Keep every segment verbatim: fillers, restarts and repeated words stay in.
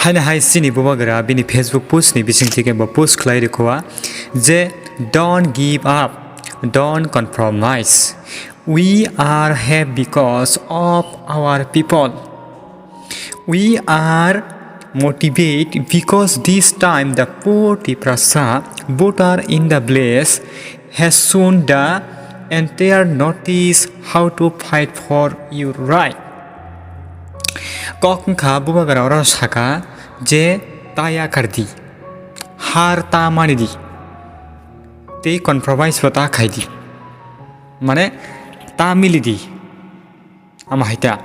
Haino hai chini bubagra bini Facebook post ni bisingtwi khe bo post khlai rwkha je, "Don't give up, don't compromise. We are happy because of our people. We are motivated because this time the poor Tiprasa voter in the village has shown the entire Northeast how to fight for your right." Kok wngkha bubagra oro saka je, ta yakardi, har ta manidi, tei compromise bo ta khaidi, mane ta milidi. Ama hai ta,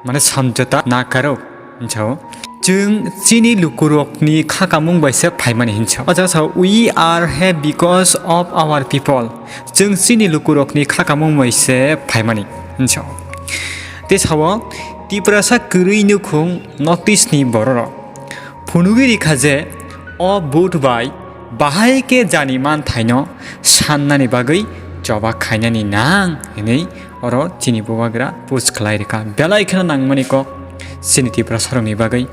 mane samjota na karo, hinsa o. Chwng chini lukurokni khakamung bai se phaimani hinsa. O jaga sao, "We are happy because of our people." Chwng chini lukurokni khakamung bai se phaimani hinsa o. Tei sao, Tiprasa kwrwi nukhung North East ni bororok phunugwi rikha je, o vote bai bahai khe jani manthaino sannani bagwi choba khainani nang hinwi oro chini bubagra post khlai rikha. Belai kheno nangmani kok chini Tiprasarokni bagwi.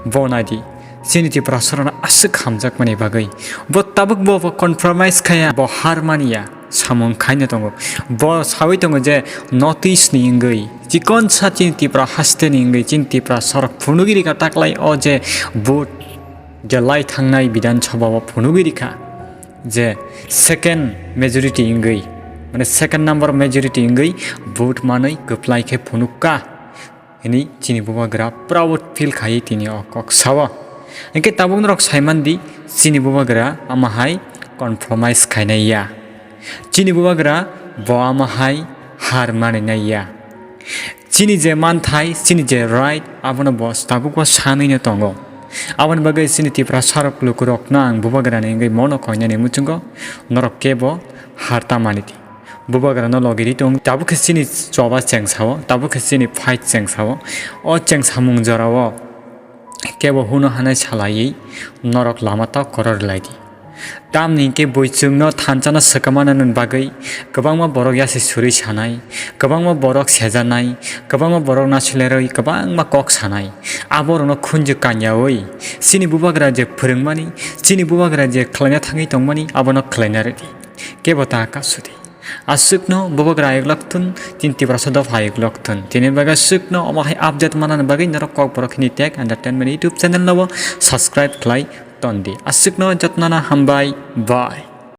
Bo naidi, chini Tiprasarokno aswk hamjakmani bagwi. Bo tabuk bo, bo compromise khaya, bo har manya samung khaina tongo. Bo sawi tongo je North East ni wngwi, chikonsa chini Tipra haste ni wngwi, chini Tiprasarok phunugwi rikha taklai o je vote je lai thangnai Bidhan Sabha o phunugwi rikha je second majority wngwi, mane second number majority wngwi vote manwi kwplai khe phunukha hinwi chini bubagra proud feel khaiwi tini o kok sao. Hinkhe tabuk norok saimandi, chini bubagra ama hai compromise khainai ya. Chini bubagra bo ama hai har manwi nai ya. Chini je manthai, chini je right, abono bo tabukbo sanwino tongo. Aboni bagwi chini Tiprasarok lukurokno ang bubagrani wngwi mono koinani muchungo norok kebo har ta manidi. Bubagrano logiri tong, tabuk khe chini choba chengsao, tabuk khe chini fight chengsao. O chengsamung jorao kebo huno hanai salaiwi norok lama tok koro rwlaidi. Tamni hinkhe buichwngno thanchano swkang manani bagwi kwbangma borok yasi surwi sanai, kwbangma borok sejanai, kwbangma borok nasolerwi kwbangma kok sanai. Aborokno khunju kanyaui chini bubagra je phwrwngmani, chini bubagra je khlaina thangwi tongmani, abono khlaina rwdi. Kebo ta kasudi. Aswkno bubagra ayuk lokthun, chini Tiprasa dopha ayuk lokthun. Tini bagwi aswkno omo hai update manani bagwi norok Kokborok Hindi Tech Entertainment YouTube channel no bo subscribe khlai tondi. Aswkno jotnana hambai, bye.